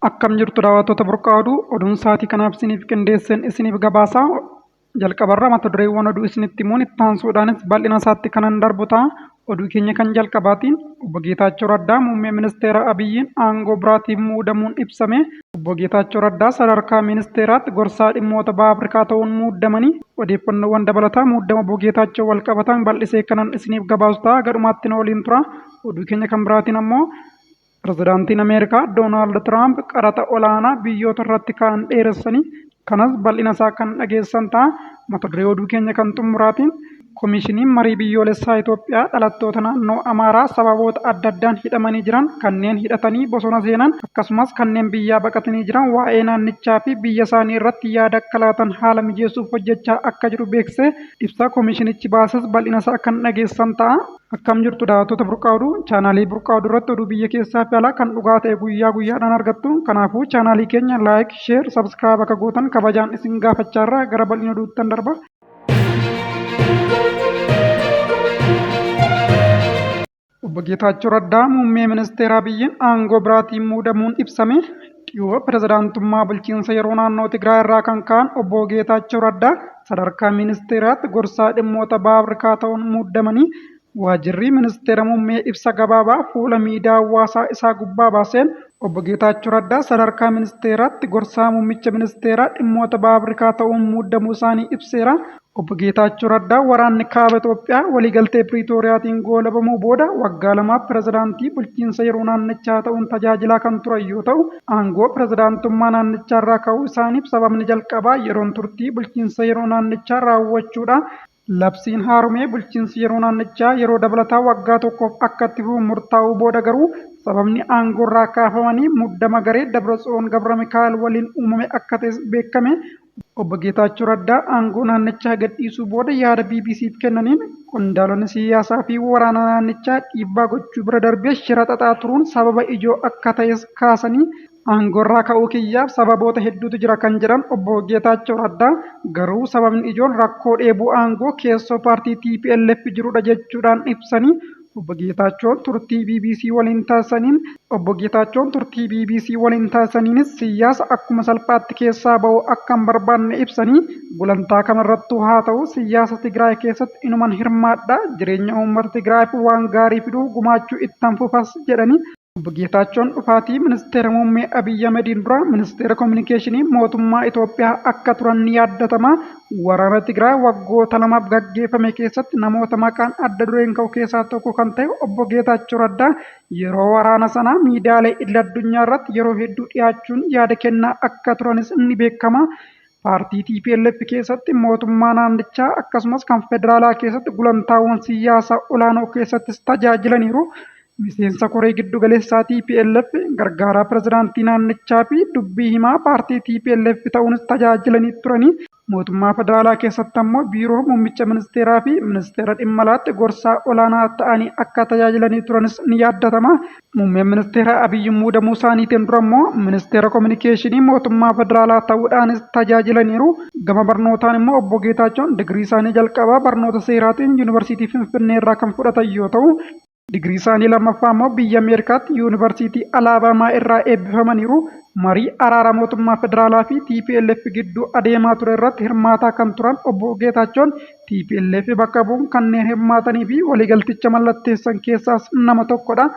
Akkam jirtu daawwattoota Burqaa Oduu, oduun sa'aatii kanaaf isiniif qindeesseen isiniif gabaasa. Jalqabarra mata dureewwan oduu isinitti himuun itti aansuudhaanis bal'ina isaatti kanan darbu ta'a. Oduu keenya kan jalqabaatiin Obbo Geetaachoo Raddaa muummee ministeera Abiyyiin aangoo biraatiif muudamuun ibsame. Obbo Geetaachoo Raddaa sadarkaa ministeeraatti gorsaa dhimmoota baha Afrikaa ta'uun muudamanii odeeffannoowwan dabalataa muudama Obbo Geetaachoo walqabatan bal'isee kanan isiniif gabaasu ta'a. Gadhumaatti na waliin tura. Oduu keenya kan biraatiin ammoo Pirezidaantiin Ameerikaa Doonaald Tiraamp qaraxa olaanaa biyyoota irratti ka'an dheeressanii kanas bal'ina isaa kan dhageessan ta'a. Mata duree oduu keenya kan xumuraatiin Komishiniin Marii Biyyoolessaa Itoophiyaa dhalattoota naannoo Amaaraa sababoota adda addaan hidhamanii jiran, kanneen hidhatanii bosona seenan, akkasumas kanneen biyyaa baqatanii jiran waa'ee naannichaa fi biyya isaanii irratti yaada akka laatan haala mijeessuuf hojjechaa akka jiru beeksise. Ibsa komishinichi baases bal'ina isaa kan dhageessan ta'a. Akkam jirtu daawwattoota Burqaa Oduu, chaanaalii Burqaa Oduu irratti oduu biyya keessaa fi alaa kan dhugaa ta'e guyyaa guyyaadhaan argattu. Kanaafuu chaanaalii keenya like, share, subscribe akka gootan kabajaan isin gaafachaa irraa gara bal'ina oduuttan darba. Obbo Geetaachoo Raddaa muummee ministeera Abiyyiin aangoo biraatiin muudamuun ibsame. Dhiyoo pirezidaantummaa bulchiinsa yeroo naannoo Tigraay irraa kan ka'an Obbo Geetaachoo Raddaa sadarkaa ministeeraatti gorsaa dhimmoota baha Afrikaa ta'uun muudamanii waajjirri ministeera muummee ibsa gabaabaa fuula miidiyaa hawaasaa isaa gubbaa baaseen Obbo Geetaachoo Raddaa sadarkaa ministeeraatti gorsaa muummicha ministeeraa dhimmoota baha Afrikaa ta'uun muudamuu isaanii ibseera. Obbo Geetaachoo Raddaa waraanni kaaba Itoophiyaa waliigaltee Piriitooriyaatiin goolabamuu booda waggaa lamaaf pirezidaantii bulchiinsa yeroo naannichaa ta'uun tajaajilaa kan turan yoo ta'u, aangoo pirezidaantummaa naannichaarraa ka'uu isaaniif sababni jalqabaa yeroon turtii bulchiinsa yeroo naannichaa raawwachuudha. Labsiin haaromee bulchiinsi yeroo naannichaa yeroo dabalataa waggaa tokkoof akka itti fufu murtaa'uu booda garuu sababni aangoorraa kaafamanii muddama garee Dabratsiyoon Gabramikaa'el waliin uumame akka ta'es beekame. Obbo Geetaachoo Raddaa aangoo naannichaa gadhiisuu booda yaada BBC'f kennaniin, qondaalonni siyyaasaa fi waraanaa naannichaa dhiibbaa gochuu bira darbee shira xaxaa turuun sababa ijoo akka ta'es kaasanii, aangoorraa ka'uu kiyyaaf sababoota hedduutu jira kan jedhan Obbo Geetaachoo Raddaa, garuu sababni ijoon rakkoo dheebuu aangoo keessoo paartii tplf jirudha jechuudhaan ibsanii, Obbo Geetaachoon turtii bbc waliin taasisaniin Obbo Geetaachoon turtii bbc waliin taasisaniinis siyyaasa akkuma salphaatti keessaa ba'uu akka hin barbaanne ibsanii, gulantaa kamirrattuu haa ta'u siyyaasa Tigraay keessatti inuman hirmaadha, jireenya uummata Tigraayiif waan gaarii fiduuf gumaachuu ittan fufas jedhani. Obbo Geetaachoon dhufaatii Ministeera Muummee Abiy Ahmediin dura Ministeera Kominikeeshinii mootummaa Itoophiyaa akka turan ni yaaddatama. Waraana Tigraay waggoota lamaaf gaggeeffame keessatti namoota maqaan adda dureen ka'u keessaa tokko kan ta'e Obbo Geetaachoo Raddaa yeroo waraana sanaa miidiyaalee idil-addunyaa irratti yeroo hedduu dhiyaachuun yaada kennaa akka turanis ni beekama. Paartii tplf keessatti mootummaa naannichaa akkasumas kan federaalaa keessatti gulantaawwan siyyaasaa olaanoo keessattis tajaajilaniiru. Miseensa koree giddugaleessaa tplf, gargaaraa pirezidaantii naannichaa fi dubbii himaa paartii tplf ta'uunis tajaajilanii turani. Mootummaa federaalaa keessatti ammoo biiroo muummicha ministeeraa fi ministeera dhimma alaatti gorsaa olaanaa ta'anii akka tajaajilanii turanis ni yaaddatama. Muummeen ministeeraa Abiy muudamuu isaaniitiin dura immoo ministeera kominikeeshinii mootummaa federaalaa ta'uudhaanis tajaajilaniiru. Gama barnootaan immoo obbo Geetaachoon digirii isaanii jalqabaa barnoota seeraatiin Yuunivarsiitii Finfinnee irraa kan fudhatan yoo ta'u, Digirii isaanii lammaffaa immoo biyya Ameerikaatti Yuunivarsiitii Alaabaamaa irraa eebbifamaniiru. Marii araaraa mootummaa federaalaa fi tplf gidduu adeemaa ture irratti hirmaataa kan turan Obbo Geetaachoon tplf bakka bu'uun kanneen hirmaatanii fi waliigalticha mallatteessan keessaas nama tokkodha.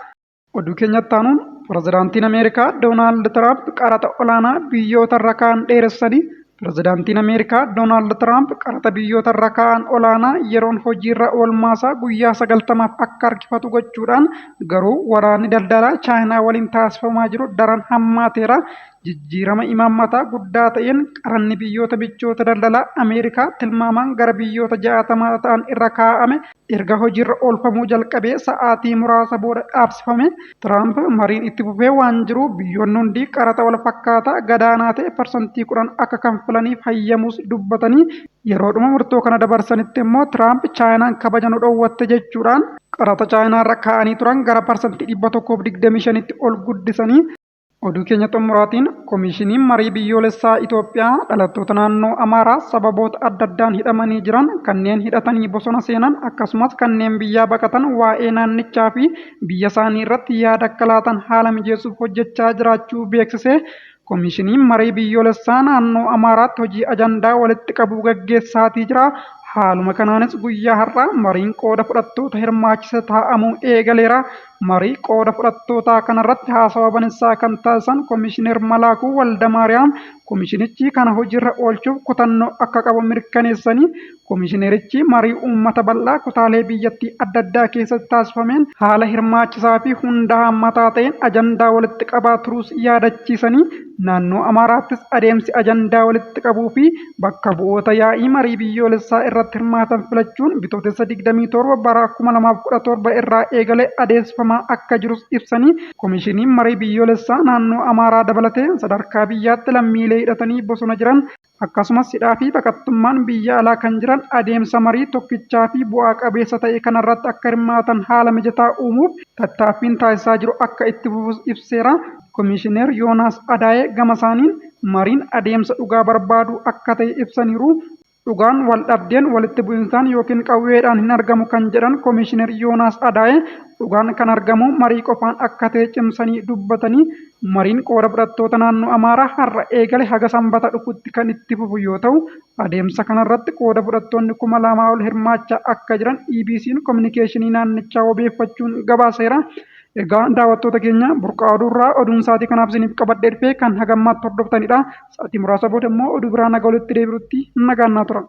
Oduu keenyatti aanuun Pirezidaantiin Ameerikaa Doonaald Tiraamp qaraxa olaanaa biyyoota irra kaa'an dheeressanii Pirezidaantiin Ameerikaa Doonaald Tiraamp qaraxa biyyoota irra kaa'an olaanaa yeroon hojiirra oolmaasaa guyyaa 90f akka harkifatu gochuudhaan garuu waraanni daldalaa Chaayinaa waliin taasifamaa jiru daran hammaateera. Jijjiirama imaammataa guddaa ta'een qaranni biyyoota michoota daldalaa Ameerikaa tilmaamaan gara biyyoota 60 ta'an irra kaa'ame erga hojiirra oolfamuu jalqabee sa'aatii muraasa booda dhaabsifame. Tiraamp mariin itti fufee waan jiruuf biyyoonni hundi qaraxa walfakkaataa gadaanaa ta'e parsantii 10 akka kanfalaniif hayyamuus dubbatanii, yeroodhuma murtoo kana dabarsanitti immoo Tiraamp Chaayinaan kabaja nu dhowwatte jechuudhaan qaraxa Chaayinaarra kaa'anii turan gara parsantii 125tti ol guddisanii. Oduu keenya xumuraatiin Komishiniin Marii Biyyoolessaa Itoophiyaa dhalattoota naannoo Amaaraa sababoota adda addaan hidhamanii jiran, kanneen hidhatanii bosona seenan akkasumas kanneen biyyaa baqatan waa'ee naannichaa fi biyya isaanii irratti yaada akka laatan haala mijeessuuf hojjechaa jiraachuu beeksise. Komishiniin Marii Biyyoolessaa naannoo Amaaraatti hojii ajandaa walitti qabuu gaggeessaatii jira. Haaluma kanaanis guyyaa har'aa mariin qooda fudhattoota hirmaachise taa'amuu eegaleera. Marii qooda fudhattootaa kanarratti haasawa baninsaa kan taasisan Komishinar Malaakuu Waldamaariyaam komishinichi kana hojiirra oolchuuf kutannoo akka qabu mirkaneessanii komishinerichi marii uummata bal'aa kutaalee biyyattii adda addaa keessatti taasifameen haala hirmaachisaa fi hunda haammataa ta'een ajandaa walitti qabaa turuus yaadachiisanii naannoo Amaaraattis adeemsi ajandaa walitti qabuu fi bakka bu'oota yaa'ii marii biyyoolessaa irratti hirmaatan filachuun Bitootessa 27 bara 2017 irraa eegalee adeemsifamaa akka jirus ibsanii komishiniin marii biyyoolessaa naannoo Amaaraa dabalatee sadarkaa biyyaatti lammiilee hidhatanii bosona jiran akkasumas hidhaa fi baqattummaan biyya alaa kan jiran adeemsa marii tokkichaa fi bu'aa qabeessa ta'e kanarratti akka hirmaatan haala mijataa uumuuf tattaaffiin taasisaa jiru akka itti fufus ibseera. Komishinar Yoonaas Adaayee gama isaaniin mariin adeemsa dhugaa barbaaduu akka ta'e ibsaniiru. Dhugaan wal dhabdeen walitti bu'insaan yookiin qawweedhaan hin argamu kan jedhan Komishinar Yoonaas Adaayee dhugaan kan argamu marii qofaan akka ta'e cimsanii dubbatanii mariin qooda fudhattoota naannoo Amaaraa har'a eegale haga sanbata dhufutti kan itti fufu yoo ta'u adeemsa kanarratti qooda fudhattoonni 2000 ol hirmaachaa akka jiran EBC'n kominikeeshinii naannichaa wabeeffachuun gabaaseera. Egaa daawwattoota keenya burqaa oduurraa oduun sa'aatii kanaaf isiniif qabadhee dhufe kan hagammaatti hordoftanidha. Sa'aatii muraasa booda immoo oduu biraa naga walitti deebi'utti nagaan naa tura.